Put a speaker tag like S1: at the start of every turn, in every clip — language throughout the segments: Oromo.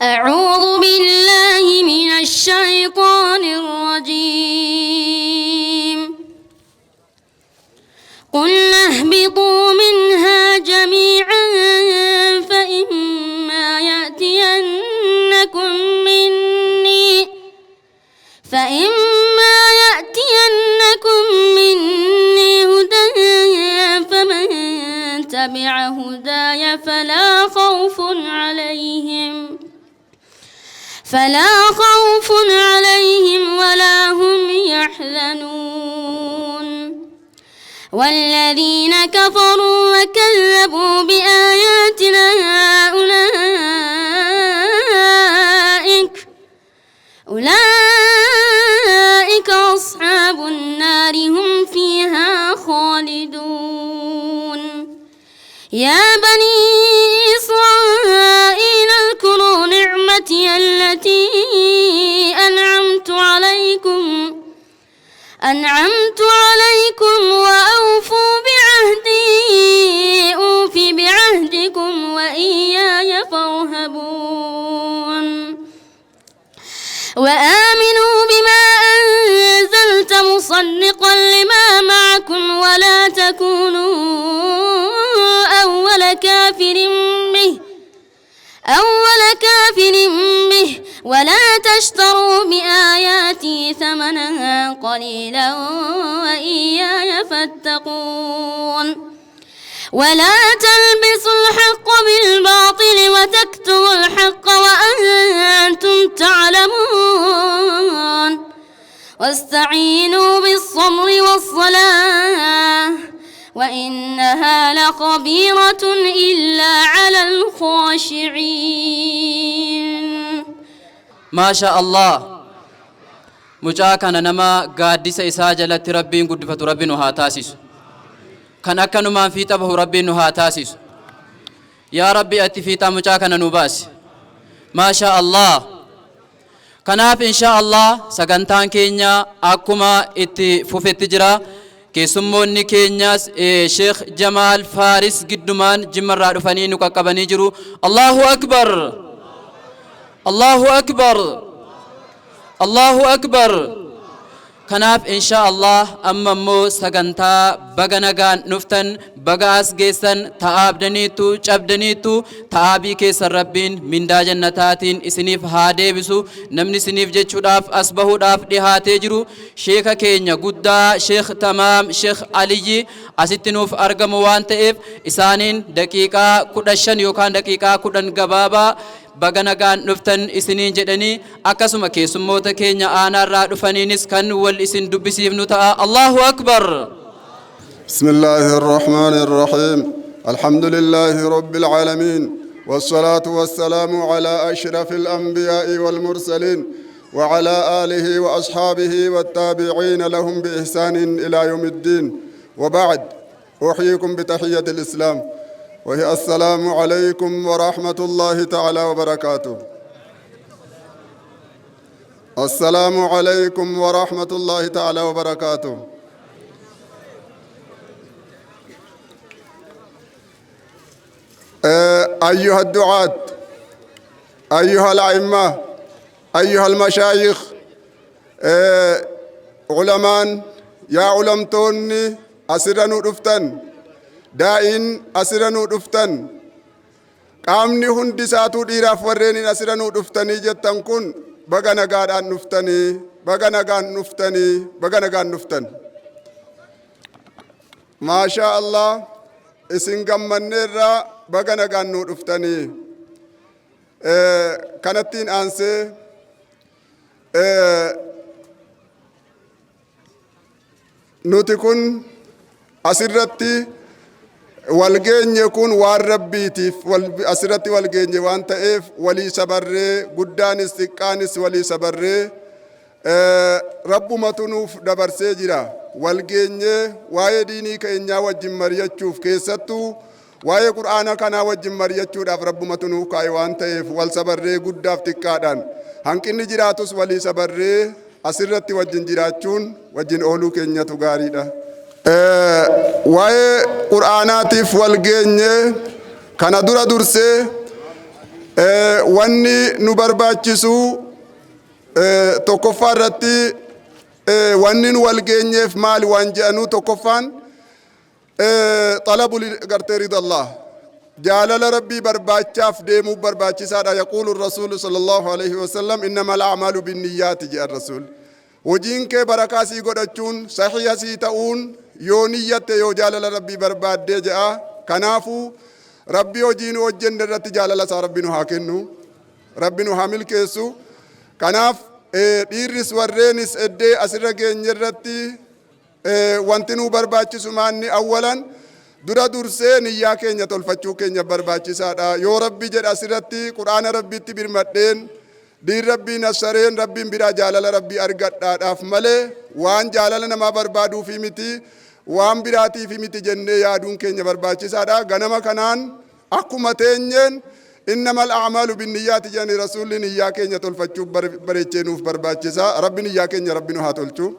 S1: أعوذ بالله من الشيطان الرجيم. قلنا اهبطوا منها جميعا فإما يأتينكم مني هدى فمن تبع هداي فلا خوف عليهم ولا هم يحزنون. والذين كفروا وكذبوا بآياتنا أولئك أصحاب النار هم فيها خالدون. يا بني إسرائيل اذكروا نعمتي التي أنعمت عليكم وأوفوا بعهدي أوف بعهدكم وإياي فارهبون. وآمنوا بما أنزلت مصدقا لما معكم ولا تكونوا أول كافر به ولا تشتروا بآياتي ثمنا قليلا وإياي فاتقون. ولا تلبسوا الحق بالباطل وتكتموا الحق وأنتم تعلمون. واستعينوا بالصبر والصلاة وإنها لخبيرة إلا على الخاشعين.
S2: Maasha Allah, mucaa kana nama gaaddisa isaa jalatti Rabbiin guddifatu Rabbi nu haa taasisu. Kan akkanumaan fiixa bahu Rabbiin nu haa taasisu. Yaa Rabbi, ati fiixaa mucaa kana nu baasi. Maasha Allah. Kanaaf insha Allah sagantaan keenya akkuma itti fufetti jira. Keessummoonni keenyas Sheekh Jamaal Faaris giddumaan Jimmarraa dhufanii nu qaqqabanii jiru. Allahu akbar, Allahu akbar, Allahu akbar. Kanaaf insha Allah amma immoo sagantaa baga nagaan dhuftan, baga as geessan, ta'aabdaniitu cabdaniitu, ta'aabii keessan Rabbiin mindaa jannataatiin isiniif haa deebisu. Namni isiniif jechuudhaaf as bahuudhaaf dhihaatee jiru sheeka keenya guddaa Sheekh Tamaam Sheekh Aliyyi asitti nuuf argamu waan ta'eef, isaaniin daqiiqaa 15 yookaan daqiiqaa 10 gabaabaa baga nagaan dhuftan isiniin jedhanii, akkasuma keessummoota keenya aanaarraa dhufaniinis kan wal isin dubbisiifnu ta'a. Allahu akbar.
S3: بسم الله الرحمن الرحيم. الحمد لله رب العالمين، والصلاة والسلام على أشرف الأنبياء والمرسلين وعلى آله وأصحابه والتابعين لهم بإحسان إلى يوم الدين، وبعد، أحييكم بتحية الإسلام، وهي السلام عليكم ورحمة الله تعالى وبركاته. السلام عليكم ورحمة الله تعالى وبركاته. أيها الدعاة، أيها الأئمة، أيها المشايخ، علمان yaa ulamtoonni asirra nu dhuftan, daa'iin asirra nu dhuftan, qaamni hundi isaatuu dhiiraaf warreen asirra nu dhuftanii jettan kun, baga nagaadhaan dhuftanii, baga nagaan dhuftanii, baga nagaan dhuftan. Maashaa Allah, isin gammanneerraa, baga nagaan nu dhuftanii. Kanattiin aansee nuti kun asirratti walgeenye kun waan Rabbiitiif asirratti walgeenye waan ta'eef, walii sabarree, guddaanis xiqqaanis walii sabarree, Rabbumatu nuuf dabarsee jira. Walgeenye waa'ee diinii keenyaa wajjin mari'achuuf, keessattuu waa'ee Qur'aana kanaa wajjin mari'achuudhaaf Rabbumatu nuuf kaa'e waan ta'eef, wal sabarree, guddaaf xiqqaadhaan hanqinni jiraatus walii sabarree asirratti wajjin jiraachuun wajjin ooluu keenyatu gaariidha. Waa'ee Qur'aanaatiif wal geenye kana dura dursee Wanni nu barbaachisu tokkoffaa irratti, wanni nu wal geenyeef maali waan jedhanu, tokkoffaan xalabu gartee ridallah, jaalala Rabbii barbaachaaf deemuu barbaachisaadha. يقول الرسول صلى الله عليه وسلم إنما الأعمال بالنيات jedhan Rasuul. Hojiin kee barakaa sii godhachuun, sahiha sii ta'uun, yoo niyyatte, yoo jaalala Rabbii barbaaddee jedha. Kanaafuu Rabbii hojii nu hojjenne irratti jaalala isaa Rabbi nu haa kennu, Rabbi nu haa milkeessu. Kanaaf dhiirris warreenis eddee asirra geenye irratti wanti nu barbaachisu maanni? Awwalan dura dursee niyyaa keenya tolfachuu keenya barbaachisaadha. Yoo Rabbi jedha, asirratti Quraana Rabbiitti birmadheen, diin Rabbii nassareen, Rabbiin biraa jaalala Rabbii argadhaadhaaf malee waan jaalala namaa barbaaduufi miti, waan biraatiifi miti jennee yaaduun keenya barbaachisaadha. Ganama kanaan akkuma teenyeen إنما الأعمال بالنيات jedhani Rasuulli. Niyyaa keenya tolfachuuf bareechee nuuf barbaachisa. Rabbi niyyaa keenya Rabbi nu haa tolchu.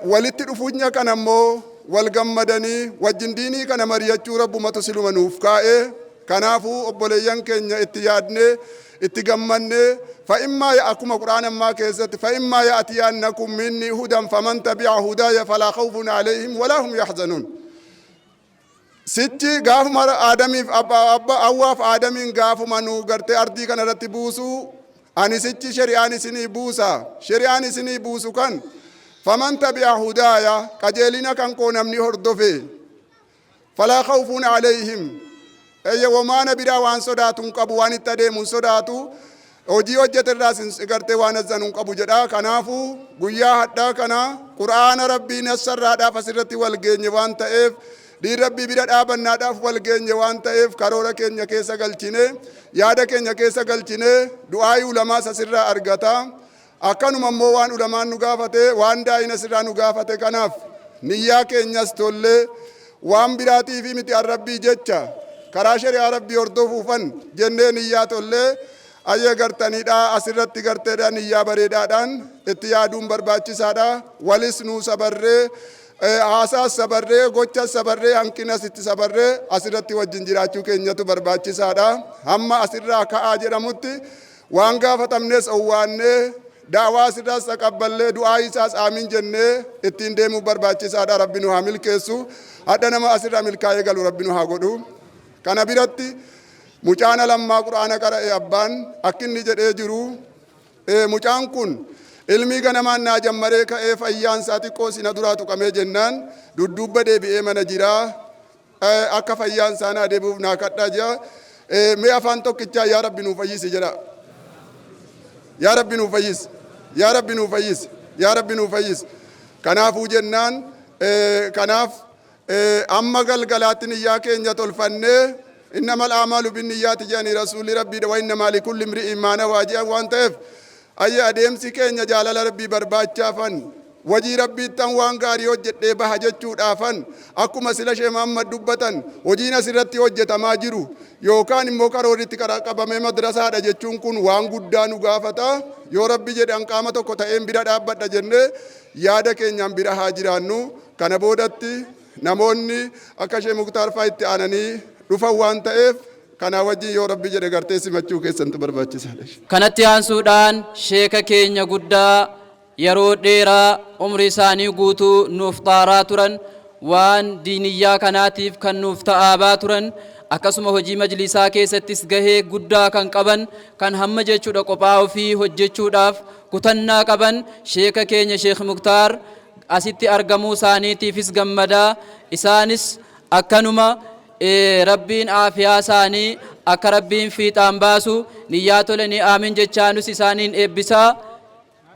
S3: Walitti dhufuunya kana immoo wal gammadanii wajjin diinii kana mari'achuu Rabbumatu siluma nuuf kaa'e. Kanaafuu obboleeyyan keenya, itti yaadnee itti gammannee, فإما akkuma Qur'aan ammaa keessatti فإما يأتينكم مني هدى فمن تبع هداي فلا خوف عليهم ولا هم يحزنون. Sichi gaafuma Aadamiif abba Awwaaf Aadamiin gaafuma nu gartee ardii kana irratti buusu, ani sichi shari'aan isinii buusa, shari'aan isinii buusu kan فمن تبع هداي, qajeelina kan koo namni hordofe, فلا خوف عليهم, eyya womaana biraa waan sodaatu hin qabu, waan itti adeemu hin sodaatu, hojii hojjete irraas gartee waan azzanu hin qabu jedha. Kanaafuu guyyaa hadhaa kana Qur'aana Rabbii nassarraadhaaf asirratti wal geenye waan ta'eef, diin Rabbii bira dhaabannaadhaaf wal geenye waan ta'eef, karoora keenya keessa galchine, yaada keenya keessa galchine, du'aayii ulamaas asirraa argata. Akkanuma immoo waan ulamaan nu gaafate, waan daa'ina asirraa nu gaafate, kanaaf niyyaa keenyas tollee, waan biraatiifi miti, Rabbii jecha karaa shari'aa Rabbii hordofuufan jennee niyyaa tollee ayya gartaniidha. Asirratti garteedha, niyyaa bareedaadhaan itti yaaduun barbaachisaadha. Walis nuu sabarree, haasaas sabarree, gochas sabarree, hanqinas itti sabarree asirratti wajjin jiraachuu keenyatu barbaachisaadha. Hamma asirraa ka'aa jedhamutti waan gaafatamnes owwaannee, daawaa asirraas taqabballee, du'aa isaas aamin jennee ittiin deemuu barbaachisaadha. Rabbi nu haa milkeessu. Hadha nama asirraa milkaa'ee galu Rabbi nu haa godhu. Kana biratti mucaan lammaa Qur'aana qara'e, abbaan akki inni jedhee jiru, mucaan kun ilmii ganamaan naa jammaree ka'ee fayyaan isaa xiqqoo sina duraa tuqamee jennaan dudduubba deebi'ee mana jiraa, akka fayyaan isaa naa deebi'uuf naa kadhaa jira. Mee afaan tokkichaa yaa Rabbi nuu fayyisi jedha. Yaa Rabbi nuu fayyisi, yaa Rabbi nuu fayyisi, yaa Rabbi nuu fayyisi. Kanaafuu jennaan, kanaaf amma galgalaatti niyyaa keenya tolfannee, إنما الأعمال بالنيات jedhanii Rasuulli Rabbii, وإنما لكل امرئ ما نوى jedhan waan ta'eef, ayya adeemsi keenya jaalala Rabbii barbaachaafan, wajii Rabbiittan waan gaarii hojjedhee baha jechuudhaafan, akkuma sila Shee Muhammad dubbatan, hojiin asirratti hojjetamaa jiru yookaan immoo karoorritti karaa qabamee madrasaadha jechuun kun waan guddaa nu gaafata. Yoo Rabbi jedhan qaama tokko ta'een bira dhaabbadha jennee yaada keenyaan bira haa jiraannu. Kana boodatti namoonni akka Shee Muktaar fa'aa itti aananii dhufan waan ta'eef, kanaa wajjin yoo Rabbi jedhe gartee simachuu keessantu barbaachisaadha.
S2: Kanatti aansuudhaan sheeka keenya guddaa yeroo dheeraa umrii isaanii guutuu nuuf xaaraa turan, waan diiniyyaa kanaatiif kan nuuf ta'aabaa turan, akkasuma hojii majlisaa keessattis gahee guddaa kan qaban, kan hamma jechuudha qophaa ofii hojjechuudhaaf kutannaa qaban, sheeka keenya Sheekh Muktaar asitti argamuu isaaniitiifis gammadaa, isaanis akkanuma Rabbiin aafiyaa isaanii akka Rabbiin fiixaan baasu niyyaa tolanii aamin jechaanus isaaniin eebbisaa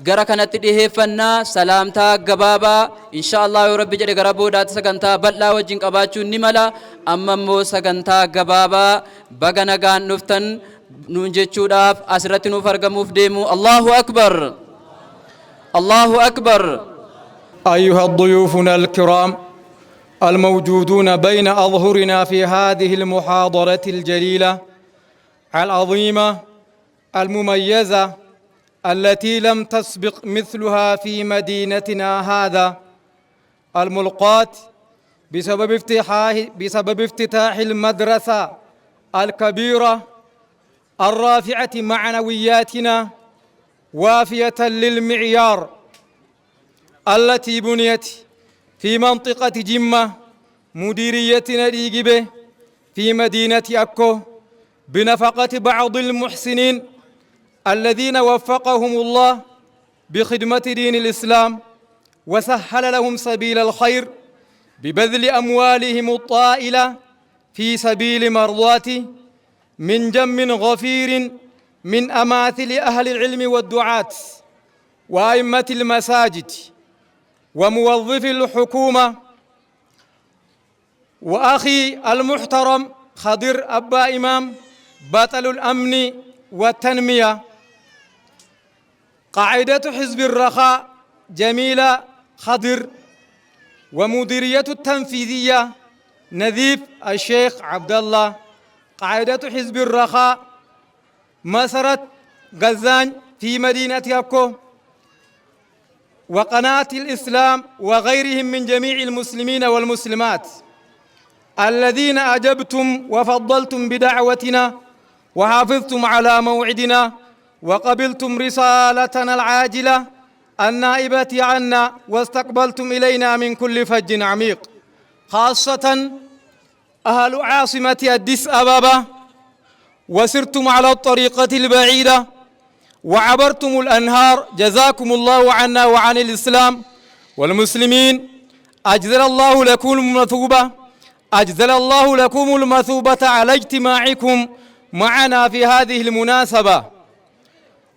S2: gara kanatti dhiheeffannaa. Salaamtaa gabaabaa, insha Allah, yoo Rabbi jedhe gara boodaatti sagantaa bal'aa wajjin qabaachuun ni mala. Amma immoo sagantaa gabaabaa baga nagaan dhuftan nuun jechuudhaaf asirratti nuuf argamuuf deemu. الله أكبر، الله أكبر.
S4: أيها الضيوفنا الكرام الموجودون بين أظهرنا في هذه المحاضرة الجليلة العظيمة المميزة التي لم تسبق مثلها في مدينتنا هذا الملقاة بسبب افتتاح المدرسة الكبيرة. الرافعة معنوياتنا، وافية للمعيار، التي بنيت في منطقة جمة، مديرية نديجبه، في مدينة أكو، بنفقة بعض المحسنين الذين وفقهم الله بخدمة دين الإسلام وسهل لهم سبيل الخير ببذل أموالهم الطائلة في سبيل مرضاته، من جم غفير من أماثل أهل العلم والدعاة وأئمة المساجد وموظفي الحكومة، وأخي المحترم خضر أبا إمام، بطل الأمن والتنمية، قاعدة حزب الرخاء جميلة خضر، ومديرية التنفيذية نذيف الشيخ عبد الله، قاعدة حزب الرخاء مسرة غزان في مدينة أكو، وقناة الإسلام، وغيرهم من جميع المسلمين والمسلمات الذين أجبتم وفضلتم بدعوتنا وحافظتم على موعدنا وقبلتم رسالتنا العاجلة النائبة عنا واستقبلتم إلينا من كل فج عميق، خاصة أهل عاصمة أديس أبابا، وسرتم على الطريقة البعيدة وعبرتم الأنهار. جزاكم الله عنا وعن الإسلام والمسلمين. أجزل الله لكم المثوبة، أجزل الله لكم المثوبة على اجتماعكم معنا في هذه المناسبة.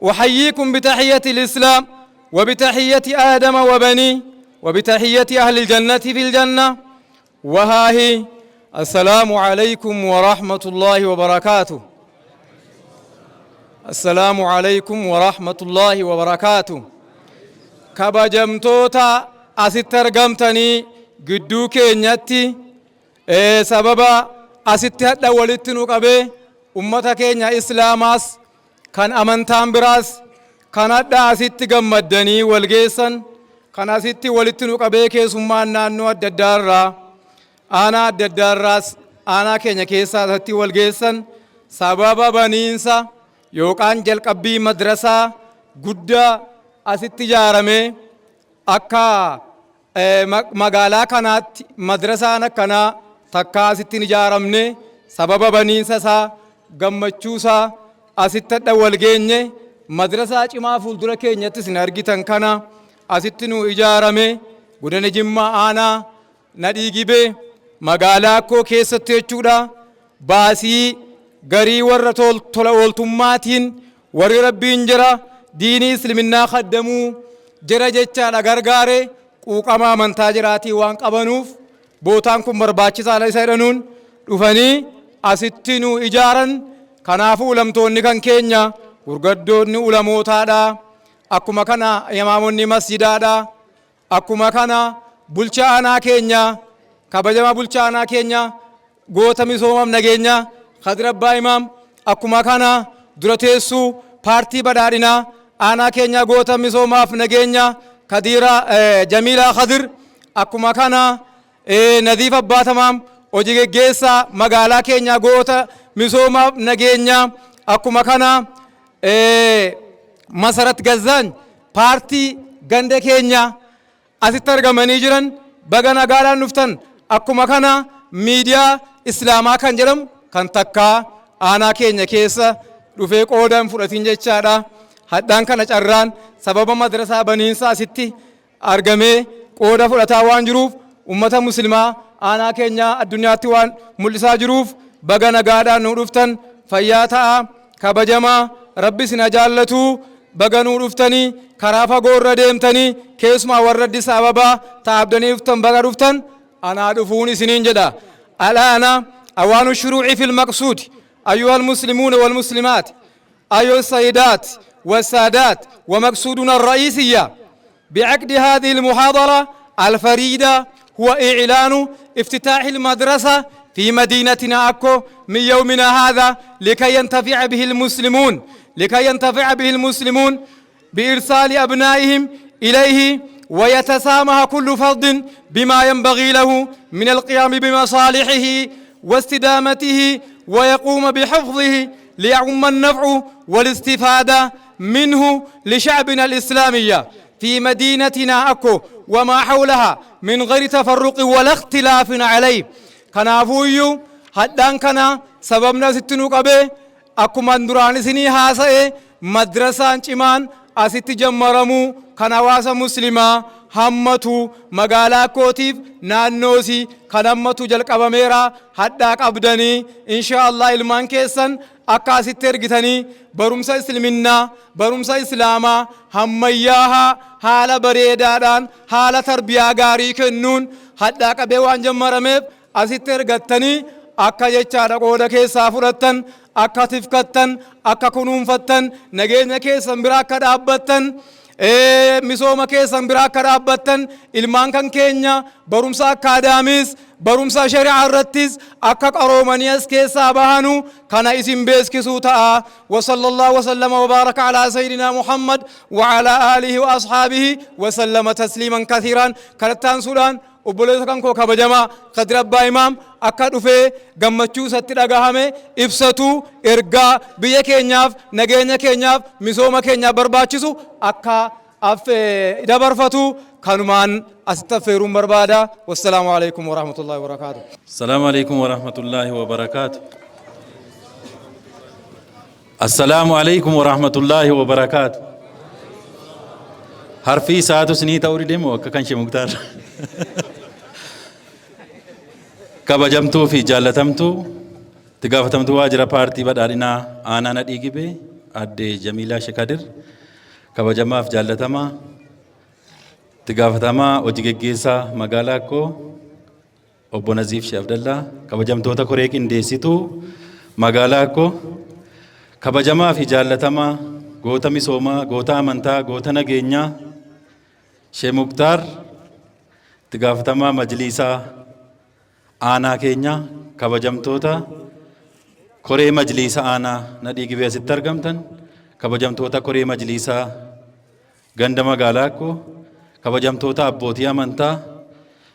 S4: أحييكم بتحية الإسلام وبتحية آدم وبنيه وبتحية أهل الجنة في الجنة، وها هي: السلام عليكم ورحمة الله وبركاته. السلام عليكم ورحمة الله وبركاته. Kabajamtoota asitti argamtanii gidduu keenyatti, sababa asitti hadha walitti nu qabee ummata keenya islaamaas kan amantaan biraas kan hadha asitti gammaddanii walgeessan, kan asitti walitti nu qabee keessummaan naannoo adda addaarraa, aanaa adda addaarraas aanaa keenya keessaa asitti walgeessan, sababa baniinsa yookaan jalqabbii madrasaa guddaa asitti ijaaramee, akka magaalaa kanaatti madrasaan akkanaa takkaa asitti hin ijaaramne, sababa baniinsa isaa gammachuusaa asitti hadha wal geenye. Madrasaa cimaa fuuldura keenyatti isin argitan kana asitti nu ijaarame, godina Jimmaa, aanaa Nadhii Gibee, magaalaa Akkoo keessatti jechuudha. Baasii garii warra tola ooltummaatiin, warri Rabbiin jira diinii isliminnaa kaddamuu jira jechaadha gargaare, quuqama amantaa jiraatii waan qabanuuf, bootaan kun barbaachisaadha isa jedhanuun dhufanii asitti nu ijaaran. Kanaafuu ulamtoonni kan keenya, gurgaddoonni ulamootaadha, akkuma kana imaamonni masjidaadha, akkuma kana bulchaa aanaa keenya, kabajama bulchaa aanaa keenya, goota misoomaaf nageenya Kadir Abbaa Imaam, akkuma kana dura teessuu paartii badhaadhinaa aanaa keenya, goota misoomaaf nageenya Kadiira Jamiilaa Kadir, akkuma kana Nadiif Abbaa Tamaam, hojii geggeessaa magaalaa keenya, goota misoomaaf nageenya, akkuma kana Masarat Gazzaan, paartii ganda keenya asitti argamanii jiran, baga nagaadhaan dhuftan. Akkuma kana miidiyaa islaamaa kan jedhamu kan takkaa aanaa keenya keessa dhufee qooda hin fudhatin jechaadha. Hadhaan kana carraan sababa madrasaa baniinsa asitti argamee qooda fudhataa waan jiruuf, ummata muslimaa aanaa keenya addunyaatti waan mul'isaa jiruuf, baga nagaadhaan nu dhuftan. Fayyaa ta'a, kabajamaa, Rabbi isin jaallatu. Baga nuu dhuftanii, karaa fagoo irra deemtanii, keessumaa warra Addis Ababaa taabdanii dhuftan, baga dhuftan, anaa dhufuun isiniin jedha. الآن أوان الشروع في المقصود. أيها المسلمون والمسلمات، أيها السيدات والسادات، ومقصودنا الرئيسية بعقد هذه المحاضرة الفريدة هو إعلان افتتاح المدرسة في مدينتنا أكو من يومنا هذا، لكي ينتفع به المسلمون بإرسال أبنائهم إليه، ويتسامح كل فرد بما ينبغي له من القيام بمصالحه واستدامته ويقوم بحفظه. ليعم النفع والاستفادة منه لشعبنا الإسلامية في مدينتنا أكو وما حولها من غير تفرق ولا اختلاف عليه. Kanaafuyyuu hadhaan kana sababni asitti nu qabee akkuma duraan isinii haasa'e madrasaan cimaan asitti jammaramuu kan hawaasa muslimaa hammatu magaalaa kootiif naannoosii kan hammatu jalqabameera. Hadhaa qabdanii insha Allah ilmaan keessan akka asitti ergitanii barumsa isliminnaa, barumsa islaamaa hammayyaahaa haala bareedaadhaan haala tarbiyaa gaarii kennuun hadhaa qabee waan jammarameef asitti ergattanii akka jechaadha qooda keessaa fudhattan, akka tifkattan, akka kunuunfattan, nageenya keessan bira akka dhaabbattan, misooma keessan bira akka dhaabbattan, ilmaan kan keenya barumsa akkaadaamiis barumsa shari'aa irrattis akka qaroomanii as keessaa bahanu kana isin beeskisuu ta'a. وصلى الله وسلم وبارك على سيدنا محمد وعلى آله وأصحابه وسلم تسليما كثيرا. Kanattaan suudhaan obboleessa kan koo kabajamaa Kadir Abbaa Imaam akka dhufee gammachuu isatti dhagahame ibsatu, ergaa biyya keenyaaf, nageenya keenyaaf, misooma keenyaaf barbaachisu akka dabarfatu kanumaan asitti affeeruun barbaada. والسلام عليكم ورحمة الله وبركاته.
S5: السلام عليكم ورحمة الله وبركاته. السلام عليكم ورحمة الله وبركاته. Harfii isaatu isinii ta'uu dide moo akka kan ishee Muktaar? Kabajamtuu fi jaallatamtuu itti gaafatamtuu waajjira paartii badhaadhinaa aanaa Nadhii Gibee aadde Jamiilaa Shekadir, kabajamaaf jaallatamaa itti gaafatamaa hojii geggeessaa magaalaa Akkoo obbo Naziif Shee Abdallaa, kabajamtoota koree qindeessituu magaalaa Akkoo, kabajamaa fi jaallatamaa goota misoomaa, goota amantaa, goota nageenyaa Shee Muktaar, itti gaafatamaa majliisaa aanaa keenyaa, kabajamtoota koree majliisa aanaa Nadhii Gibee asitti argamtan, kabajamtoota koree majliisaa ganda magaalaa Akkoo, kabajamtoota abbootii amantaa,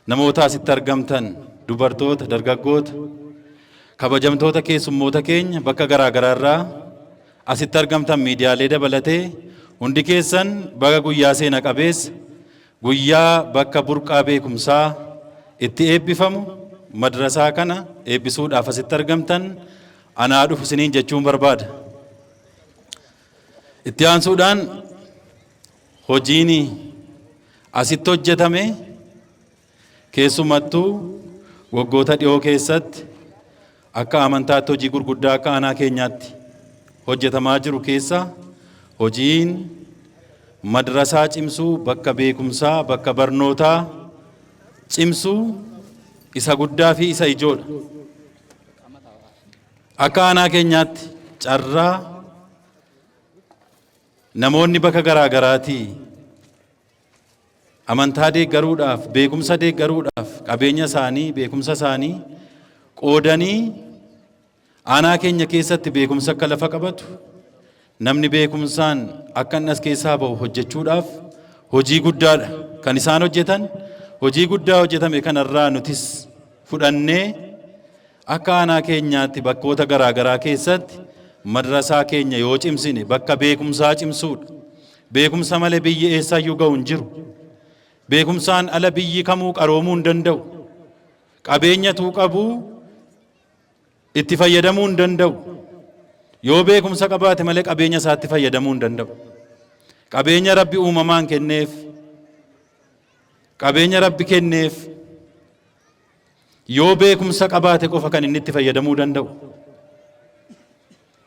S5: namoota asitti argamtan, dubartoota, dargaggoota, kabajamtoota keessummoota keenya bakka garaa garaarraa asitti argamtan, miidiyaalee dabalatee hundi keessan baga guyyaa seena qabeessa, guyyaa bakka burqaa beekumsaa itti eebbifamu madrasaa kana eebbisuudhaaf asitti argamtan anaa dhufu isiniin jechuun barbaada. Itti aansuudhaan hojiin asitti hojjetame keessumattuu waggoota dhiyoo keessatti akka amantaatti hojii gurguddaa akka aanaa keenyaatti hojjetamaa jiru keessa hojiin madrasaa cimsuu, bakka beekumsaa, bakka barnootaa cimsuu isa guddaa fi isa ijoodha. Akka aanaa keenyaatti carraa namoonni bakka garaa garaatii amantaa deeggaruudhaaf, beekumsa deeggaruudhaaf qabeenya isaanii, beekumsa isaanii qoodanii aanaa keenya keessatti beekumsa akka lafa qabatu, namni beekumsaan akka inni as keessaa ba'u hojjechuudhaaf hojii guddaadha kan isaan hojjetan. Hojii guddaa hojjetame kanarraa nutis fudhannee akka aanaa keenyaatti bakkoota garaa garaa keessatti madrasaa keenya yoo cimsine bakka beekumsaa cimsuudha. Beekumsa malee biyyi eessayyuu ga'u hin jiru. Beekumsaan ala biyyi kamuu qaroomuu hin danda'u. Qabeenyatuu qabuu itti fayyadamuu hin danda'u. Yoo beekumsa qabaate malee qabeenya isaatti fayyadamuu hin danda'u. Qabeenya Rabbi uumamaan kenneef, qabeenya Rabbi kenneef yoo beekumsa qabaate qofa kan inni itti fayyadamuu danda'u.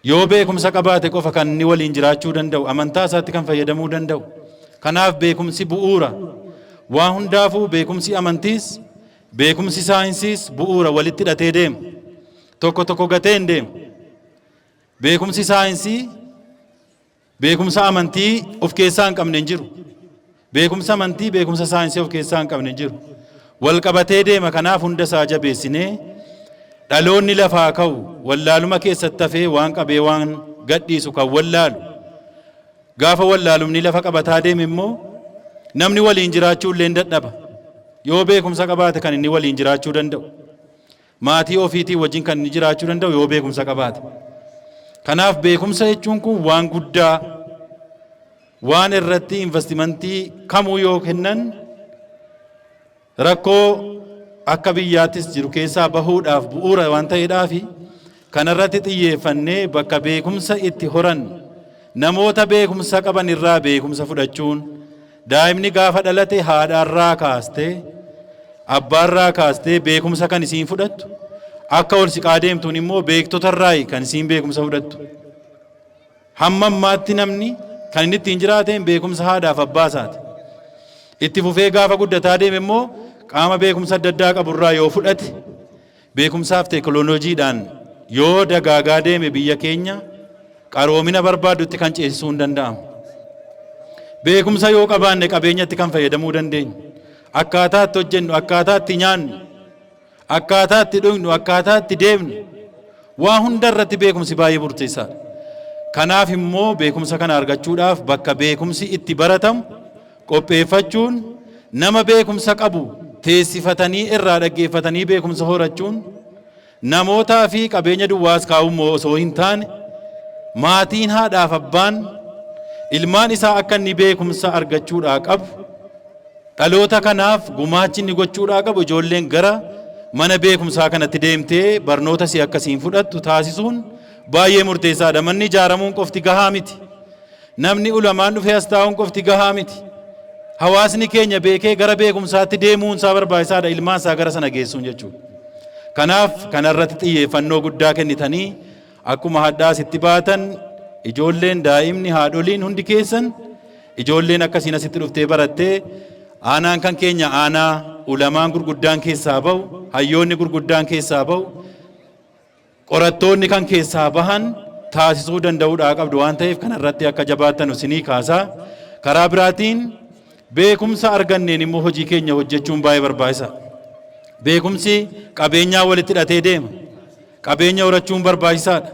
S5: Yoo beekumsa qabaate qofa kan inni waliin jiraachuu danda'u, amantaa isaatti kan fayyadamuu danda'u. Kanaaf beekumsi bu'uura. Waa hundaafuu beekumsi amantiis, beekumsi saayinsiis bu'uura, walitti hidhatee deema. Tokko tokko gatee hin deemu. Beekumsi saayinsii beekumsa amantii of keessaa hin qabne hin jiru. Beekumsa amantii beekumsa saayinsii of keessaa hin qabne hin jiru. Wal qabatee deema. Kanaaf hunda isaa jabeessinee dhaloonni lafaa ka'u wallaaluma keessatti hafee waan qabee waan gadhiisu kan wallaalu. Gaafa wallaalumni lafa qabataa deeme immoo namni waliin jiraachuu illee hin dadhaba. Yoo beekumsa qabaate kan inni waliin jiraachuu danda'u. Maatii ofiitii wajjin kan inni jiraachuu danda'u yoo beekumsa qabaate. Kanaaf beekumsa jechuun kun waan guddaa, waan irratti investimentii kamuu yoo kennan rakkoo akka biyyaattis jiru keessaa bahuudhaaf bu'uura waan ta'eedhaafi kanarratti xiyyeeffannee bakka beekumsa itti horan, namoota beekumsa qaban irraa beekumsa fudhachuun, daa'imni gaafa dhalate haadhaarraa kaastee abbaarraa kaastee beekumsa kan isiin fudhattu, akka ol siqaa deemtuun immoo beektotarraa kan isiin beekumsa fudhattu. Hamma ammaatti namni kan inni ittiin jiraateen beekumsa haadhaaf abbaa isaati. Itti fufee gaafa guddataa deeme immoo qaama beekumsa adda addaa qaburraa yoo fudhate, beekumsaaf teekinooloojiidhaan yoo dagaagaa deeme, biyya keenya qaroomina barbaaddutti kan ceesisuu hin danda'amu. Beekumsa yoo qabaanne qabeenyatti kan fayyadamuu dandeenya. Akkaataa itti hojjennu, akkaataa itti nyaannu, akkaataa itti dhugnu, akkaataa itti deemnu, waa hunda irratti beekumsi baay'ee murteessaadha. Kanaaf immoo beekumsa kana argachuudhaaf bakka beekumsi itti baratamu qopheeffachuun, nama beekumsa qabu teessifatanii irraa dhaggeeffatanii beekumsa horachuun, namootaa fi qabeenya duwwaas kaa'uu osoo hin taane, maatiin haadhaaf abbaan ilmaan isaa akka inni beekumsa argachuudhaa qabu, dhaloota kanaaf gumaachi inni gochuudhaa qabu, ijoolleen gara mana beekumsaa kanatti deemtee barnoota si akkasiin fudhattu taasisuun baay'ee murteessaadha. Manni ijaaramuun qofti gahaa miti. Namni ulamaan dhufee as taa'uun qofti gahaa miti. Hawaasni keenya beekee gara beekumsaatti deemuun isaa barbaachisaadha, ilmaan isaa gara sana geessuun jechuudha. Kanaaf kanarratti xiyyeeffannoo guddaa kennitanii akkuma hadhaa asitti baatan, ijoolleen, daa'imni, haadholiin hundi keessan, ijoolleen akkasiin asitti dhuftee barattee, aanaan kan keenya aanaa ulamaan gurguddaan keessaa bahu, hayyoonni gurguddaan keessaa bahu, qorattoonni kan keessaa bahan taasisuu danda'uudhaa qabdu waan ta'eef, kanarratti akka jabaattan isinii kaasaa. Karaa biraatiin beekumsa arganneen immoo hojii keenya hojjechuun baay'ee barbaachisaadha. Beekumsi qabeenyaa walitti hidhatee deema. Qabeenya horachuun barbaachisaadha.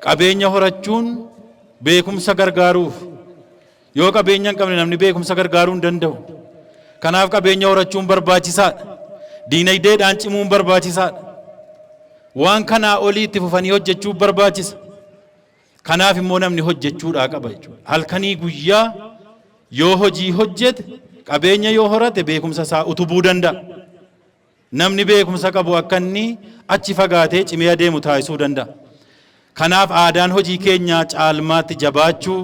S5: Qabeenya horachuun beekumsa gargaaruuf. Yoo qabeenya hin qabne namni beekumsa gargaaruu hin danda'u. Kanaaf qabeenya horachuun barbaachisaadha. Diinagdeedhaan cimuun barbaachisaadha. Waan kanaa olii itti fufanii hojjechuun barbaachisa. Kanaaf immoo namni hojjechuudhaa qaba jechuudha. Halkanii guyyaa yoo hojii hojjete, qabeenya yoo horate, beekumsa isaa utubuu danda'a. Namni beekumsa qabu akka inni achi fagaatee cimee adeemu taasisuu danda'a. Kanaaf aadaan hojii keenyaa caalmaatti jabaachuu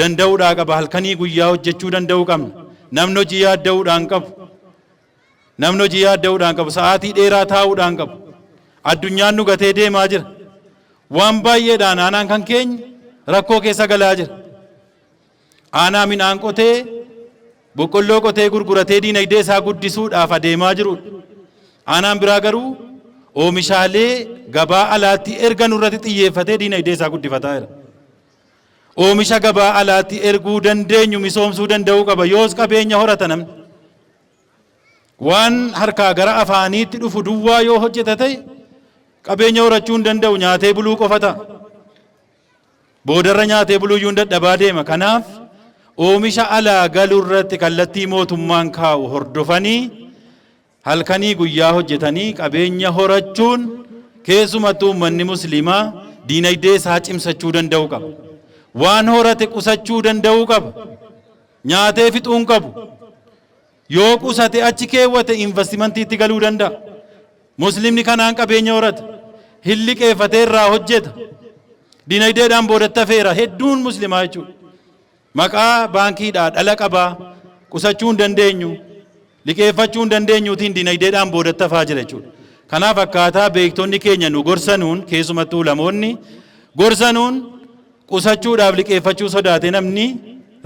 S5: danda'uudhaa qaba. Halkanii guyyaa hojjechuu danda'uu qabna. Namni hojii yaadda'uudhaan qabu. Namni hojii yaadda'uudhaan qabu. Sa'aatii dheeraa taa'uudhaan qabu. Addunyaan nu gatee deemaa jira. Waan baay'eedhaan aanaan kan keenya rakkoo keessa galaa jira. Aanaa midhaan qotee, boqqolloo qotee gurguratee diinagdee isaa guddisuudhaaf adeemaa jirudha. Aanaan biraa garuu oomishaalee gabaa alaatti ergan irratti xiyyeeffatee diinagdee isaa guddifataa jira. Oomisha gabaa alaatti erguu dandeenyu misoomsuu danda'uu qaba. Yoos qabeenya horata namni. Waan harkaa gara afaaniitti dhufu duwwaa yoo hojjeta ta'e qabeenya horachuu hin danda'u, nyaatee buluu qofa ta'a. Boodarra nyaatee buluuyyuu hin dadhabaa deema. Kanaaf oomisha alaa galuu irratti kallattii mootummaan kaa'u hordofanii halkanii guyyaa hojjetanii qabeenya horachuun, keessumattuu uummanni musliimaa diinagdee isaa cimsachuu danda'uu qaba. Waan horate qusachuu danda'uu qaba. Nyaatee fixuu hin qabu. Yoo qusate, achi keewwate, investimantiitti galuu danda'a. Muslimni kanaan qabeenya horata. Hin liqeeffatee irraa hojjeta. Diinagdeedhaan boodatti hafeera hedduun muslimaa jechuudha. Maqaa baankiidhaa dhala qabaa, qusachuu hin dandeenyu, liqeeffachuu hin dandeenyuutiin diinagdeedhaan boodatti hafaa jira jechuudha. Kanaaf akkaataa beektonni keenya nu gorsanuun, keessumattuu ulamoonni gorsanuun, qusachuudhaaf liqeeffachuu sodaate namni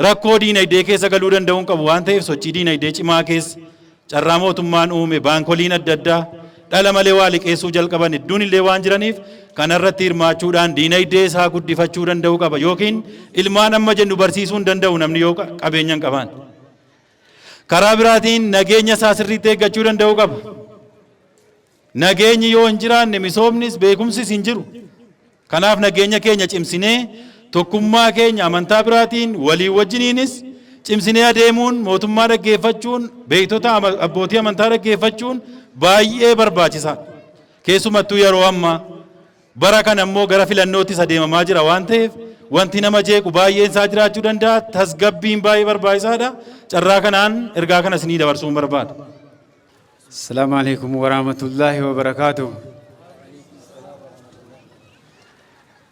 S5: rakkoo diinagdee keessa galuu danda'uu hin qabu waan ta'eef, sochii diinagdee cimaa keessa carraa mootummaan uume, baankoliin adda addaa dhala malee waa liqeessuu jalqaban hedduun illee waan jiraniif, kanarratti hirmaachuudhaan diinagdee isaa guddifachuu danda'uu qaba, yookiin ilmaan amma jennu barsiisuu hin danda'u namni yoo qabeenya hin qabaan. Karaa biraatiin nageenya isaa sirriitti eeggachuu danda'uu qaba. Nageenyi yoo hin jiraanne misoomnis beekumsis hin jiru. Kanaaf nageenya keenya cimsinee, tokkummaa keenya amantaa biraatiin walii wajjiniinis cimsinee adeemuun, mootummaa dhaggeeffachuun, beektota abbootii amantaa dhaggeeffachuun baay'ee barbaachisaadha. Keessumattuu yeroo ammaa Bara kana immoo gara filannootti adeemamaa jira waan ta'eef wanti nama jeequ baay'een isaa jiraachuu danda'a. Tasgabbiin baay'ee barbaachisaadha. Carraa kanaan ergaa kana isinii dabarsuun barbaada.
S6: السلام عليكم ورحمة الله وبركاته.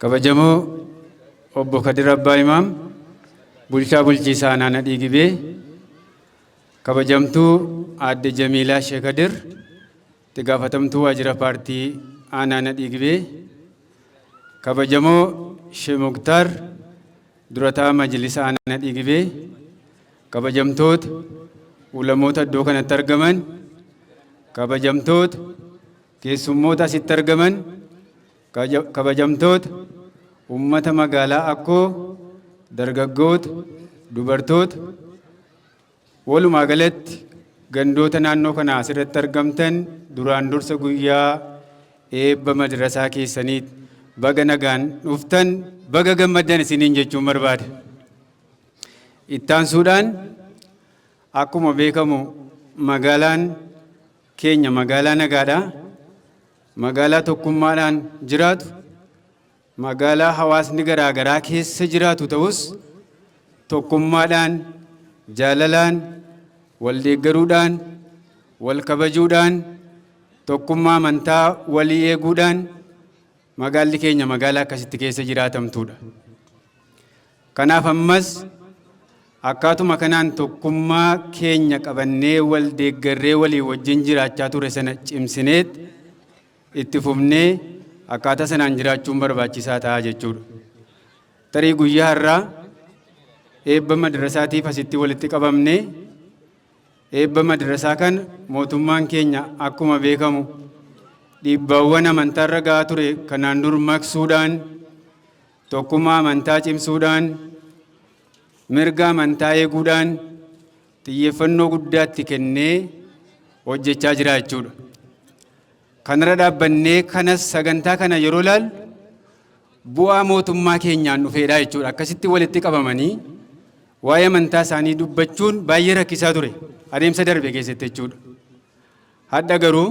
S6: Kabajamoo Obbo Kadir Abbaa Imaam, bulchaa bulchiisaa aanaa Nadhii Gibee, kabajamtuu Aadde Jamiilaa Sheekh Kadir, itti gaafatamtuu waajjira paartii aanaa Nadhii Gibee, kabajamoo Sheekh Muktaar, durataa majlisa aanaa Nadhii Gibee, kabajamtoota ulamoota iddoo kanatti argaman, kabajamtoota keessummoota asitti argaman, kabajamtoota ummata magaalaa Akkoo, dargaggoota, dubartoota, walumaa galatti gandoota naannoo kana asirratti argamtan, duraan dursa guyyaa eebba madrasaa keessaniit baga nagaan dhuftan, baga gammaddan isiniin jechuun barbaada. Ittaansuudhaan akkuma beekamu magaalaan keenya magaalaa nagaadha. Magaalaa tokkummaadhaan jiraatu, magaalaa hawaasni garaa garaa keessa jiraatu ta'us tokkummaadhaan, jaalalaan, wal deeggaruudhaan, wal kabajuudhaan, tokkummaa amantaa walii eeguudhaan magaalli keenya magaalaa akkasitti keessa jiraatamtuudha. Kanaaf ammas akkaatuma kanaan tokkummaa keenya qabannee wal deeggarree walii wajjin jiraachaa ture sana cimsineet itti fufnee akkaataa sanaan jiraachuun barbaachisaa ta'a jechuudha. Tarii guyyaa har'aa eebba madrasaatiif asitti walitti qabamnee, eebba madrasaa kana mootummaan keenya akkuma beekamu dhiibbaawwan amantaarra gahaa ture kanaan dur maqsuudhaan, tokkummaa amantaa cimsuudhaan, mirga amantaa eeguudhaan xiyyeeffannoo guddaatti kennee hojjechaa jira jechuudha. Kanarra dhaabbannee kanas sagantaa kana yeroo ilaallu bu'aa mootummaa keenyaan dhufeedha jechuudha. Akkasitti walitti qabamanii waa'ee amantaa isaanii dubbachuun baay'ee rakkisaa ture adeemsa darbe keessatti jechuudha. Hadha garuu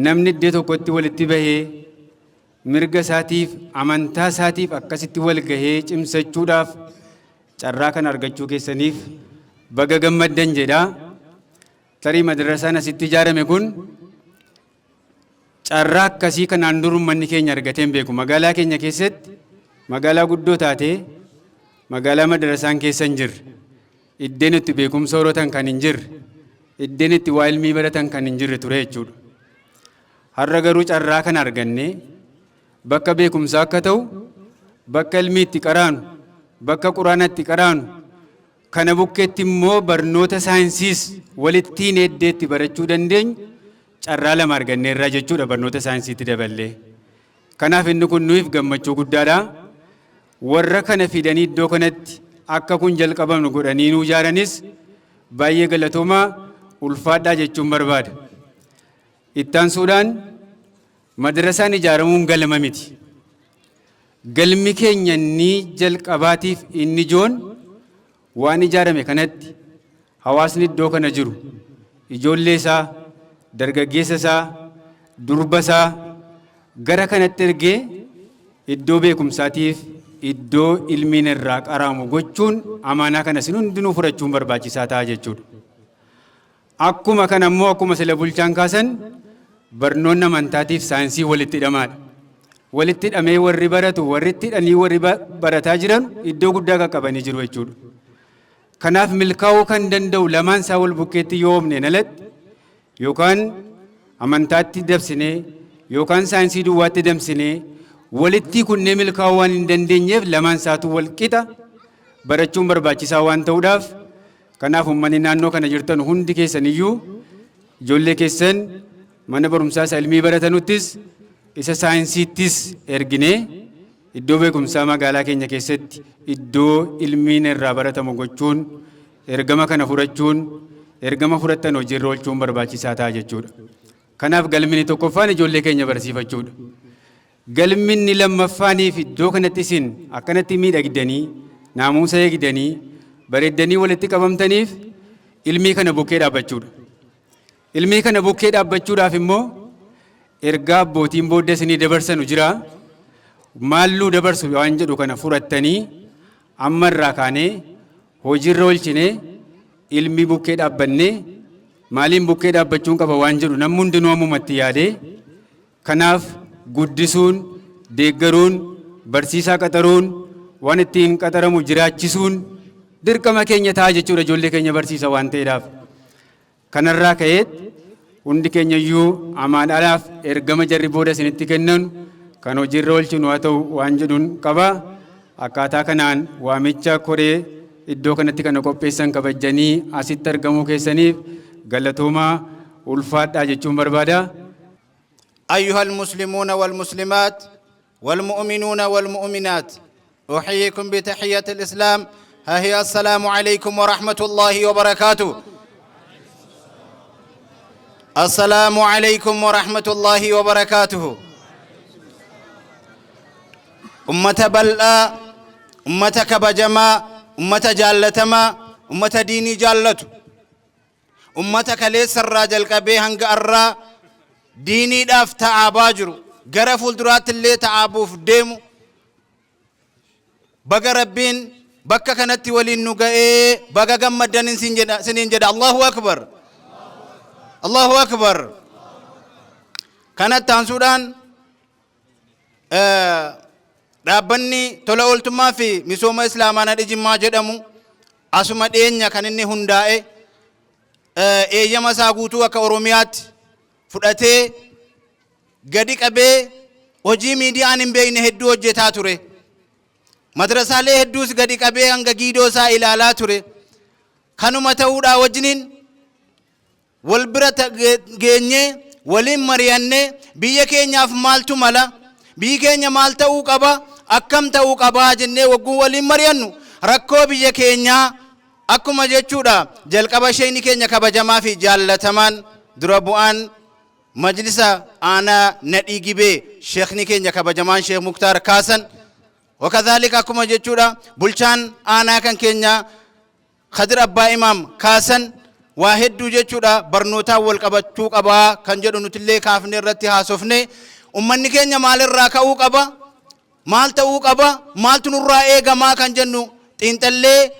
S6: namni iddoo tokkotti walitti bahee mirga isaatiif, amantaa isaatiif akkasitti wal gahee cimsachuudhaaf carraa kana argachuu keessaniif baga gammaddan jedha. Tarii madrasaan asitti ijaarame kun carraa akkasii kanaan dur uummanni keenya argatee hin beeku. Magaalaa keenya keessatti magaalaa guddoo taatee magaalaa madrasaan keessa hin jirre, iddeen itti beekumsa horatan kan hin jirre, iddeen itti waa ilmii baratan kan hin jirre ture jechuudha. Har'a garuu carraa kana argannee bakka beekumsaa akka ta'u, bakka ilmii itti qaraanu, bakka quraana itti qaraanu, kana bukkeetti immoo barnoota saayinsiis walittiin eddeetti barachuu dandeenyu carraa lama arganneerraa jechuudha, barnoota saayinsiitti daballee. Kanaaf inni kun nuyiif gammachuu guddaadha. Warra kana fidanii iddoo kanatti akka kun jalqabamnu godhanii nuu ijaaranis baay'ee galatoomaa, ulfaadhaa jechuun barbaada. Ittaansuudhaan madrasaan ijaaramuun galma miti. Galmi keenya inni jalqabaatiif inni ijoon waan ijaarame kanatti hawaasni iddoo kana jiru ijoollee isaa, dargaggeessa isaa, durba isaa gara kanatti ergee iddoo beekumsaatiif iddoo ilmiin irraa qaraamu gochuun amaanaa kana isin hundinuu fudhachuun barbaachisaa ta'a jechuudha. Akkuma kana immoo akkuma sila bulchaan kaasan barnoonni amantaatiif saayinsii walitti hidhamaadha. Walitti hidhamee warri baratu, warri itti hidhanii warri barataa jiran iddoo guddaa qaqqabanii jiru jechuudha. Kanaaf milkaa'uu kan danda'u lamaan isaa wal bukkeetti yoo oofneen alatti, yookaan amantaatti dabsinee yookaan saayinsii duwwaatti dabsinee walitti kunnee milkaa'uu waan hin dandeenyeef, lamaan isaatu wal qixa barachuun barbaachisaa waan ta'uudhaaf, kanaaf uummanni naannoo kana jirtan hundi keessan iyyuu ijoollee keessan mana barumsaa isa ilmii baratanuttis isa saayinsiittis erginee iddoo beekumsaa magaalaa keenya keessatti iddoo ilmiin irraa baratamu gochuun, ergama kana fudhachuun, ergama fudhattan hojiirra oolchuun barbaachisaa ta'a jechuudha. Kanaaf galmi inni tokkoffaan ijoollee keenya barsiifachuudha. Galmi inni lammaffaaniif iddoo kanatti isin akkanatti miidhagdanii, naamusa eegdanii, bareeddanii walitti qabamtaniif ilmii kana bukkee dhaabbachuudha. Ilmii kana bukkee dhaabbachuudhaaf immoo Ergaa abbootiin booddee isinii dabarsanu jira. Maalluu dabarsu waan jedhu kana fudhattanii amma irraa kaanee hojiirra oolchinee ilmi bukkee dhaabbannee, maaliin bukkee dhaabbachuun qaba waan jedhu namni hundinuu ammumatti yaadee, kanaaf guddisuun, deeggaruun, barsiisaa qaxaruun, waan ittiin qaxaramu jiraachisuun dirqama keenya ta'a jechuudha, ijoollee keenya barsiisa waan ta'eedhaaf. Kanarraa ka'eet hundi keenya iyyuu amaadhaadhaaf ergama jarri booda isinitti kennan kan hojiirra oolchinu haa ta'u waan jedhuun qaba. Akkaataa kanaan waamicha koree iddoo kanatti kana qopheessan kabajjanii asitti argamuu keessaniif galatoomaa, ulfaadhaa jechuun barbaada.
S7: أيها المسلمون والمسلمات والمؤمنون والمؤمنات، أحييكم بتحية الإسلام، ها هي: السلام عليكم ورحمة الله وبركاته. السلام عليكم ورحمة الله وبركاته. أمة بلآ، أمة كبجما، أمة جالتما، أمة ديني جالت، أمة كليس الراجل كبي هنگ الرا diiniidhaaf ta'aabaa jiru, gara fuulduraatti illee ta'aabuuf deemu, baga Rabbiin bakka kanatti waliin nu ga'ee, baga gammaddan siniin jedha. Allahu akbar, Allahu akbar. Kanatti aansuudhaan dhaabbanni tola ooltummaa fi misooma islaamaa Nadhi Jimmaa jedhamu asuma dhiyeenya kan inni hundaa'e, eeyyama isaa guutuu akka Oromiyaatti fudhatee gadi qabee hojii miidiyaan hin beekne hedduu hojjetaa ture. Madrasaalee hedduus gadi qabee hanga giidoo isaa ilaalaa ture. Kanuma ta'uudhaa wajjiniin wal bira geenyee waliin mari'annee, biyya keenyaaf maaltu mala, biyyi keenya maal ta'uu qaba, akkam ta'uu qabaa jennee wagguu waliin mari'annu, rakkoo biyya keenyaa akkuma jechuudha jalqaba sheeyni keenya kabajamaa fi jaallatamaan, dura bu'aan majlisa aanaa Nadhii Gibee, sheekni keenya kabajamaan Sheekh Muktaar kaasan, wakadhaalika akkuma jechuudha bulchaan aanaa kan keenya Kadir Abbaa Imaam kaasan, waa hedduu jechuudha barnootaan wal qabachuu qabaa kan jedhu nutillee kaafne irratti haasofne. Ummanni keenya maalirraa ka'uu qaba, maal ta'uu qaba, maaltu nurraa eegamaa kan jennu xiinxallee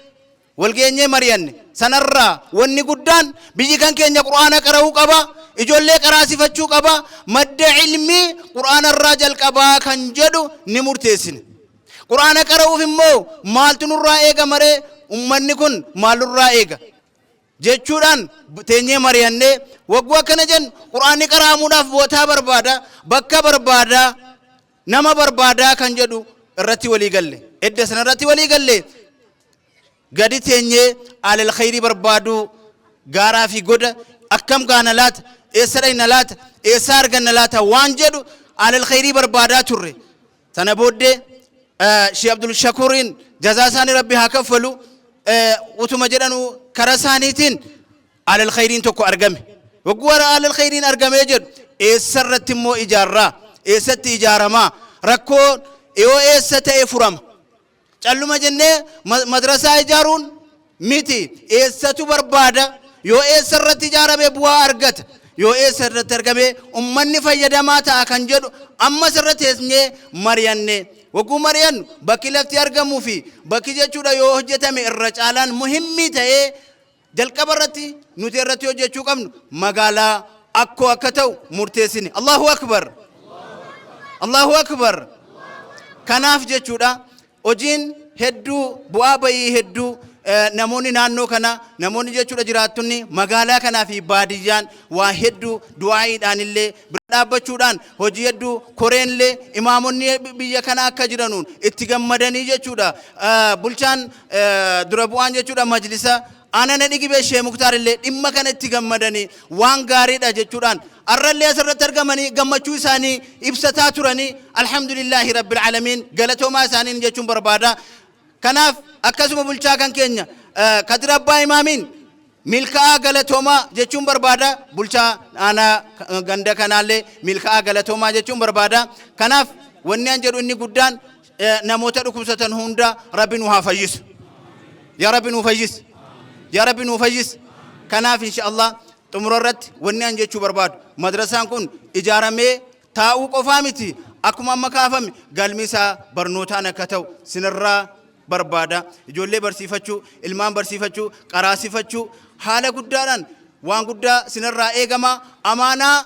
S7: walgeenyee mari'anne. Sanarraa wanni guddaan biyyi kan keenya Qur'aana qara'uu qaba, ijoollee qaraasifachuu qaba, madda ilmii Qur'aanarraa jalqabaa kan jedhu ni murteessine. Qur'aana qara'uuf immoo maaltu nurraa eega maree, ummanni kun maalurraa eega jechuudhaan teenyee mari'annee, wagguu akkana jennu, Qur'aanni qara'amuudhaaf bootaa barbaada, bakka barbaada, nama barbaadaa kan jedhu irratti walii galle. Edda sana irratti walii galle, gadi teenyee alal khayrii barbaaduu, gaaraa fi goda akkam gaana laata, eessa dhayna laata, eessa arganna laata waan jedhu alal khayrii barbaadaa turre. Sana booddee Shee Abdul Shakuriin jazaa isaanii Rabbi haa kaffalu, utuma jedhanu kara isaaniitiin alal khayriin tokko argame. Wagguu alal khayriin argamee jedhu, eessa irratti immoo ijaarraa, eessatti ijaaramaa, rakkoo yoo eessa ta'e furama? Calluma jennee madrasaa ijaaruun miti. Eessatu barbaada, yoo eessa irratti ijaarame bu'aa argata, yoo eessa irratti argame ummanni fayyadamaa ta'a kan jedhu ammas irra teessnee mari'anne. Wagguu mari'annu, bakki lafti argamuu fi bakki jechuudha yoo hojjetame irra caalaan muhimmii ta'ee jalqaba irratti nuti irratti hojjechuu qabnu magaalaa Akkoo akka ta'u murteessine. Allahu akbar, Allahu akbar. Kanaaf jechuudha hojiin hedduu, bu'aa bayii hedduu, namoonni naannoo kana, namoonni jechuudha jiraattonni magaalaa kanaa fi baadiyyaan waa hedduu du'aa'iidhaan illee bira dhaabbachuudhaan hojii hedduu koreenillee imaamonni biyya kana akka jiranuun itti gammadanii jechuudha bulchaan, dura bu'aan jechuudha majlisa aanaa Nadhii Gibee Shee Muktaar illee dhimma kana itti gammadanii waan gaariidha jechuudhaan arrallee asirratti argamanii gammachuu isaanii ibsataa turanii. Alhamdulillaahi rabbil aalamiin, galatoomaa isaaniin jechuun barbaada. Kanaaf akkasuma bulchaa kan keenya Kadir Abbaa Imaamiin milkaa'aa, galatoomaa jechuun barbaada. Bulchaa aanaa ganda kanaallee milkaa'aa, galatoomaa jechuun barbaada. Kanaaf wanni an jedhu inni guddaan, namoota dhukkubsatan hunda Rabbi nu haa fayyisu. Yaa Rabbi nu fayyisi, yaa Rabbi nu fayyisi. Kanaaf insha Allah xumura irratti wanni an jechuu barbaadu, madrasaan kun ijaaramee Taa'uu qofaa miti, akkuma amma kaafame galmi isaa barnootaan akka ta'u sinirraa barbaada. Ijoollee barsiifachuu, ilmaan barsiifachuu, qaraasifachuu haala guddaadhaan waan guddaa sinirraa eegama. Amaanaa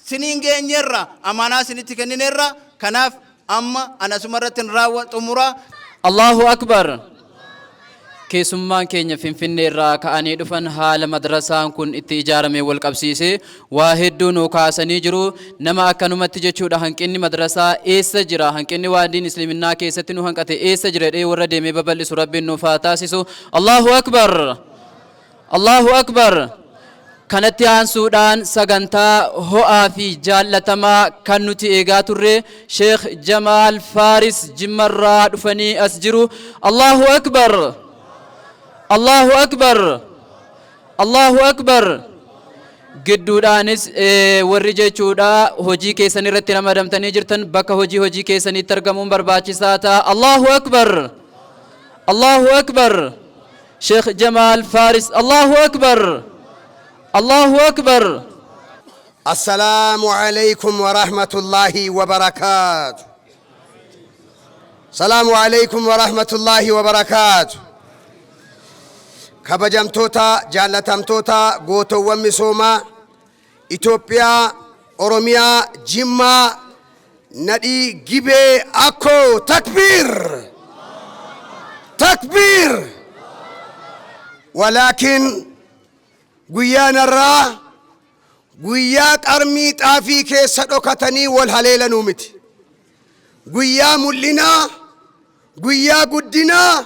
S7: siniin geenyeerra, amaanaa sinitti kennineerra. Kanaaf amma ana asuma irratti hin raawwa xumuraa.
S2: Allahu Akbar! Keessummaan keenya Finfinnee irraa ka'anii dhufan haala madrasaan kun itti ijaarame wal qabsiisee waa hedduu nuu kaasanii jiru. Nama akkanumatti jechuudha hanqinni madrasaa eessa jira, hanqinni waan diin isliminnaa keessatti nu hanqate eessa jira jedhee warra deemee babal'isu Rabbiin nuuf haa taasisu. Allahu Akbar! Allahu Akbar! Kanatti aansuudhaan sagantaa ho'aa fi jaallatamaa kan nuti eegaa turre Sheekh Jamaal Faaris Jimmarraa dhufanii as jiru. Allahu Akbar! Allahu Akbar! Allahu Akbar! Gidduudhaanis warri jechuudha hojii keessan irratti ramadamtanii jirtan bakka hojii hojii keessaniitti argamuun barbaachisaa ta'a. Allahu Akbar! Allahu Akbar! Sheekh Jamaal Faaris. Allahu Akbar! Allahu Akbar!
S8: السلام عليكم ورحمة الله وبركاته. السلام عليكم ورحمة الله وبركاته. Kabajamtoota, jaalatamtoota, gootowwan misoomaa Itoophiyaa, Oromiyaa, Jimmaa, Nadhii Gibee, Akkoo, takbiir, takbiir! Walaakin guyyaan har'aa guyyaa qarmii xaafii keessa dhokatanii wal haleelanuu miti. Guyyaa mul'inaa, guyyaa guddinaa,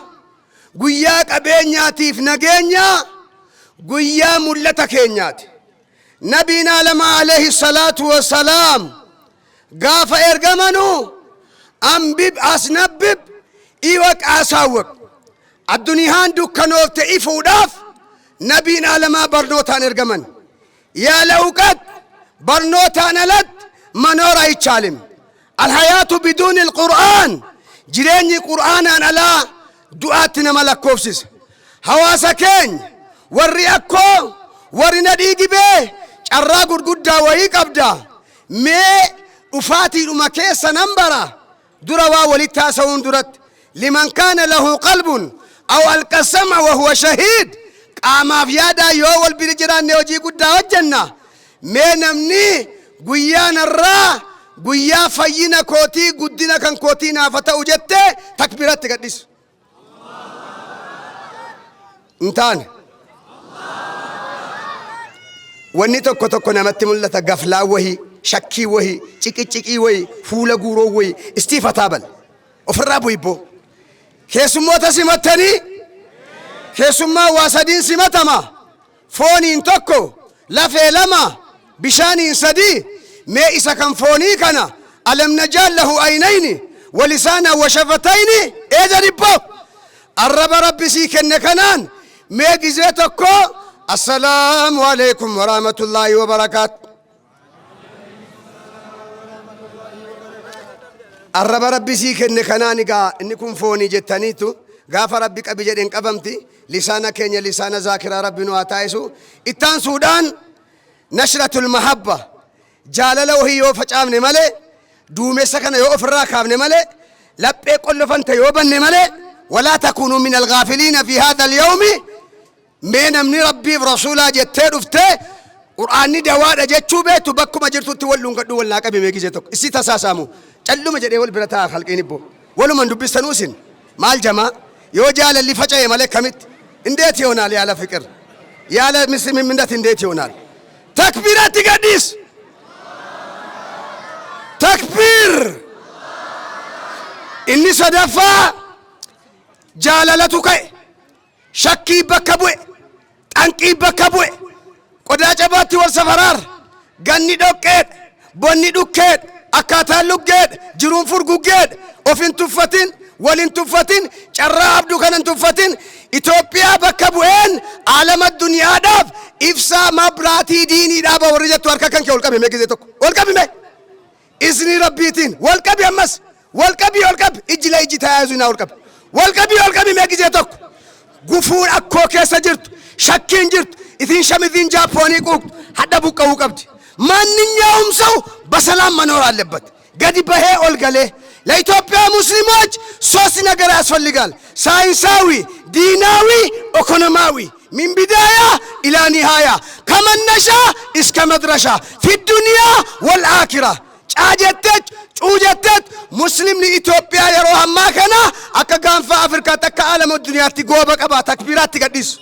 S8: guyyaa qabeenyaatiif nageenyaa, guyyaa mul'ata keenyaati. Nabiin alama alayhi salaatu wassalaam gaafa ergamanu አንብብ, አስነብብ, እወቅ, አሳውቅ. Adduniyaan dukkanoofte ifuudhaaf nabiin alamaa barnootaan ergaman. ያለ እውቀት barnootaan alatti መኖር አይቻልም። الحياة بدون القرآن jireenyi qur'aanaan alaa du'aatti nama lakkoofsisa. Hawaasa keenya warri Akkoo, warri Nadhii Gibee, carraa gurguddaa wayii qabda. Mee dhufaatiidhuma keessa nan bara dura waa walitti haasa'uun duratti, لمن كان له قلب أو ألقى السمع وهو شهيد. Qaamaaf yaadaa yoo wal bira jiraanne hojii guddaa hojjenna. Mee namni guyyaan irraa guyyaa fayyina kootii, guddina kan kootii naafa ta'u jettee takbiiratti gadhiisu. Hin taane. Wanni tokko tokko namatti mul'ata, gaflaa wahii, shakkii wahii, ciqiciqii wahii, fuula guuroo wahii, istiifataa bal. Ofirraa bu'ibboo. Keessummoota simattanii, keessummaa waa sadiin simatama. Fooniin tokko, lafee lama, bishaaniin sadii. Mee isa kan foonii kana ألم نجعل له عينين ولسانا وشفتين eeja dhibbo arraba Rabbi sii kenne kanaan mee gizee tokko السلام عليكم ورحمة الله وبركاته. Arraba Rabbi sii kenne kanaan egaa inni kun foonii jettaniitu gaafa Rabbi qabi jedheen qabamti. Lisaana keenya lisaana zaakiraa Rabbi nu haa taasisu. Ittaansuudhaan نشرة المحبة, jaalala wahii yoo facaafne malee, duumessa kana yoo ofirraa kaafne malee, laphee qollofante yoo banne malee, ولا تكونوا من الغافلين في هذا اليوم. Mee namni Rabbiif rasuulaa jettee dhuftee qur'aanni dawaadha jechuu beektu bakkuma jirtutti wal dhungadhu, wal naa qabi. Mee gizee tokko issi tasaasaamu calluma jedhee wal bira taa'a. Halqiin ibboo waluman dubbistanuu isin maal jamaa yoo jaalalli faca'e malee kamitti እንዴት ይሆናል? ያለ ፍቅር ያለ ስምምነት እንዴት ይሆናል? ተክቢራት ገዲስ ተክቢር። Inni sadaffaa jaalalatu ka'e, shakkii bakka bu'e, xanqii bakka bu'e, qodaa cabaatti wal safaraar, ganni dhoqqeedha, bonni dhukkeedha, akkaataan luggeedha, jiruun furguggeedha. Of hin tuffatin, wal hin tuffatin, carraa abduu kana hin tuffatin. Itoophiyaa bakka bu'een aalama duniyaadhaaf ibsaa mabraatii diinii dhaaba warri jettu harka kan kee ol qabi. Mee gizee tokko ol qabi. Mee izni Rabbiitiin wal qabi. Ammas wal qabi, ol qabi. Ijji la ijji taayaazu ol qabi, wal qabi, ol qabi. Mee gizee tokko gufuun Akkoo keessa jirtu, shakkiin jirtu, isin shamiziin Jaappoonii quuqtu hadha buqqa'uu qabdi. ማንኛውም ሰው በሰላም መኖር አለበት። Gadi bahee ol galee ለኢትዮጵያ ሙስሊሞች ሶስት ነገር ያስፈልጋል። ሳይንሳዊ፣ ዲናዊ፣ ኢኮኖሚያዊ። من بداية إلى نهاية፣ ከመነሻ እስከ መድረሻ፣ في الدنيا والآخرة። Caa jettet cuu jettet muslimni Itoophiyaa yeroo ammaa kana akka gaanfa Afrikaatti, akka alama duniyaatti gooba qaba. Takbiiraatti gadhiisu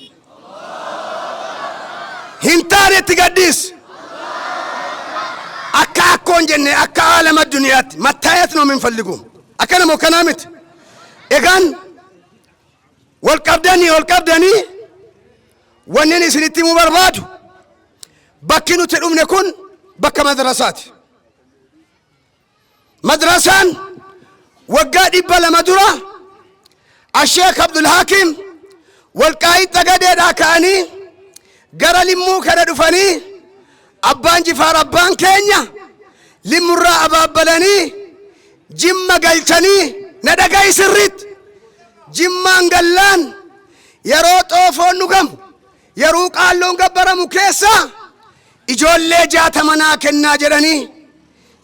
S8: hin taanetti gadhiisu. Akka akkoon jenne, akka alama duniyaatti መታየት ነው የምንፈልጉ። Akkana moo kanaa miti? Egaan wal qabdanii wal qabdanii, wannin isinitti himuu barbaadu, bakki nuti dhufne kun bakka madrasaati. Madrasaan waggaa 200 dura Asheek Abdulhakim Walqaayit Xagadeedhaa ka'anii gara Limmuu kana dhufanii, abbaan Jifaar abbaan keenya Limmurraa abaabbalanii Jimma galchanii, na dhaga'i sirriitti, Jimmaan gallaan yeroo xoofoon dhugamu, yeroo qaalloon gabbaramu keessa ijoollee 60 naa kennaa jedhanii,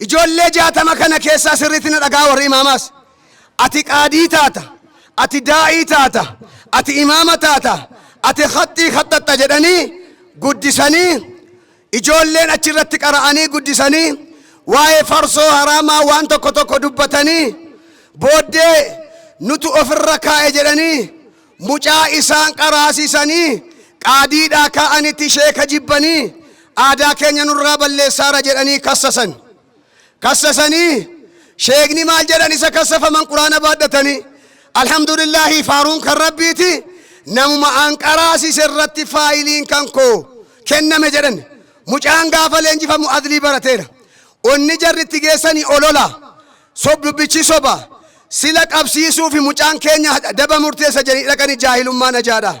S8: ijoollee 60 kana keessaa, sirriitti na dhagaa warri imaamaas, ati qaadii taata, ati daa'ii taata, ati imaama taata, ati khaxxii khaxxatta jedhanii guddisanii, ijoolleen achirratti qara'anii guddisanii, waa'ee farsoo haraamaa waan tokko tokko dubbatanii, booddee nutu ofirra kaa'e jedhanii mucaa isaan qaraasisanii qaadiidhaa kaa'anitti sheeka jibbanii, aadaa keenya nurraa balleessaara jedhanii kassasan. Kassasanii sheekni maal jedhan? Isa kassafaman quraana baadhatanii, alhamdulillaahi, faaruun kan Rabbiiti, namuma aan qaraasise irratti faayiliin kan koo kenname jedhan. Mucaan gaafa leenjifamu adlii barateera. Onni jarritti geessanii olola dubbichi soba sila qabsiisuu fi mucaan keenya daba murteessa jedhanii dhaqanii, jaahilummaan ajaadha.